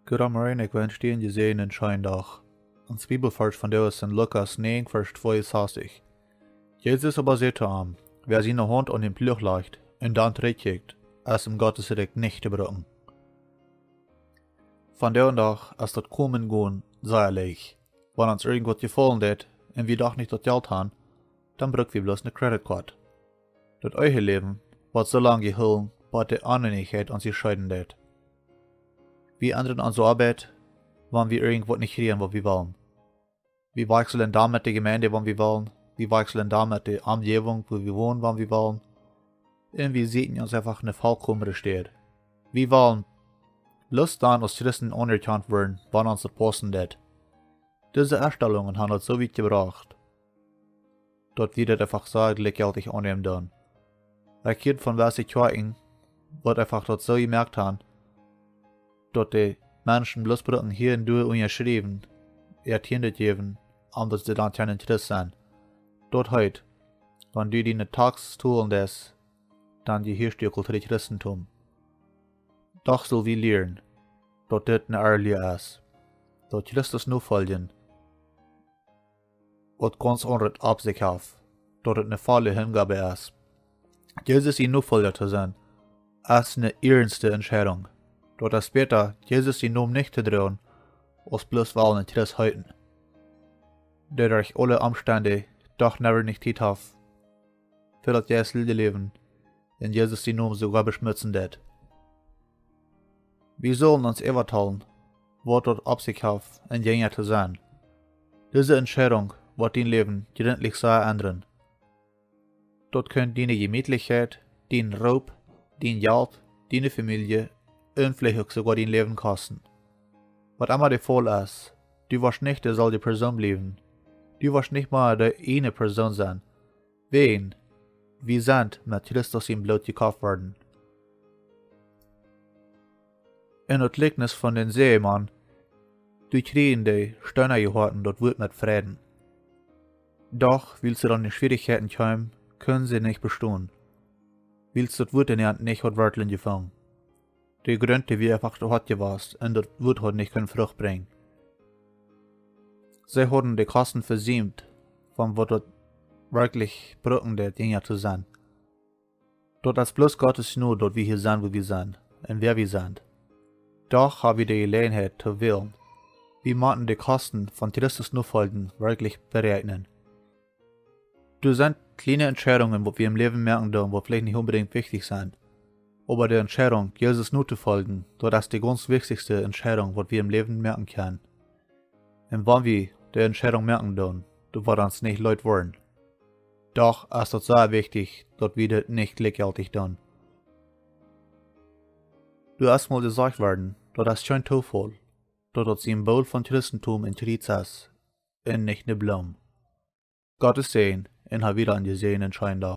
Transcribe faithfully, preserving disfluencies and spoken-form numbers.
Goodemorjen, ekj wensch die een jesäajenden scheenen Dach. Ons Bibelvarsch vondoag es en Lukas näajen, Varsch tweeunsastich. Jesus oba säd to am: Wäa siene Haunt aun dän Pluach lajcht un dan trigjkjikjt, es em Gottes Rikj nich to brucken. Vondoag dän Dach es daut Komen un Gonen sea leicht. Wan ons irjentwaut jefaulen deit un wie doch nich daut Jelt han, dan bruck wie bloos ne Credit Card. Daut eewje Läwen woat soo lang jehoolen, bat de Oneenichkjeit ons jescheeden deit. Wie endren onse Oabeit, wan wie irjentwaut nich kjrieen, waut wie wellen. Wie wajchslen dan met de Jemeent, wan wie wellen. Wie wajchslen dan met de Omjäwunk, wua wie wonen, wan wie wellen. Un wie sieekjen ons eefach ne volkomne Städ. Wie wellen bloos dan aus Christen aunerkjant woaren, wan ons daut paussen deit. Dise Enstalungen han ons soo wiet jebrocht, daut wie daut eefach sea jlikjjeltich aunnämen doonen. Ekj hieed von wese Kjoakjen, waut eefach daut soo jemoakt han, daut de Menschen bloos brucken hia un doa unjaschriewen, äa Tienden jäwen, om daut see dan kjennen Christ sennen. Daut heet, wan du diene Tax tolen deist, dan jehieescht du uk aul to daut Christentum. Doch sell wie lieren, daut dit ne Erlia es, daut Christus nofoljen, waut gaunz aundret opp sikj haft, daut et ne volle Hanjäwunk es. Jesus sien Nofolja to sennen, es ne iernste Entscheidunk. Daut es bäta, Jesus sien Nomen nich to droagen, aus bloos wellen een Christ heeten, dee derch aule Omstend doch never nich Tiet haft fa daut jeistelje Läwen un Jesus sien Nomen soogoa beschmutzen deit. Wie sellen ons äwatalen, waut daut opp sikj haft, een Jinja to sennen. Dise Entscheidunk woat dien Läwen jrintlich sea endren. Daut kaun diene Jemietlichkjeit, dien Roop, dien Jelt, diene Famielje un veleicht uk soogoa dien Läwen kosten. Waut emma de Faul es, du woascht nich deselwje Persoon bliewen. Du woascht nich mea de eene Persoon sennen. Wäajen, wie sent met Christus sien Bloot jekoft worden. En daut Jlikjnis von dän Säajemaun, doa kjrieejen de Steena jehoaten daut Wuat met Freiden. Doch, wiels see dan en Schwierichkjeiten kjeemen, kunnen see nich bestonen, wiels daut Wuat en an nich haud Wortlen jefungen. De Grunt, dee wia eefach to hoat jewast, un daut Wuat haud nich kunnt Frucht brinjen. See hauden de Kosten vesiemt, von waut daut werkjlich brucken deit, Jinja to sennen. Daut es bloos Gottes Jnod, daut wie hia sent, wua wie sent, un wäa wie sent. Doch ha wie de Jeläajenheit to wälen. Wie motten de Kosten von Christus nofoljen werkjlich beräakjnen. Doa sent kjliene Entscheidungen, waut wie em Läwen moaken doonen, waut veleicht nich onbedinjt wichtich sent. Oba de Entscheidunk, Jesus notofoljen, daut es de gaunz wichtichste Entscheidunk, waut wie em Läwen moaken kjennen. Un wan wie de Entscheidunk moaken doonen, dan woat ons nich leet woaren. Doch es daut sea wichtich, daut wie daut nich jlikjjeltich doonen. Doa es mol jesajcht worden, daut es kjeen Toofaul, daut daut Symbol von Christentum een Kjriez es un nich ne Bloom. Gottes Säajen un ha wieda een jesäajenden scheenen Dach.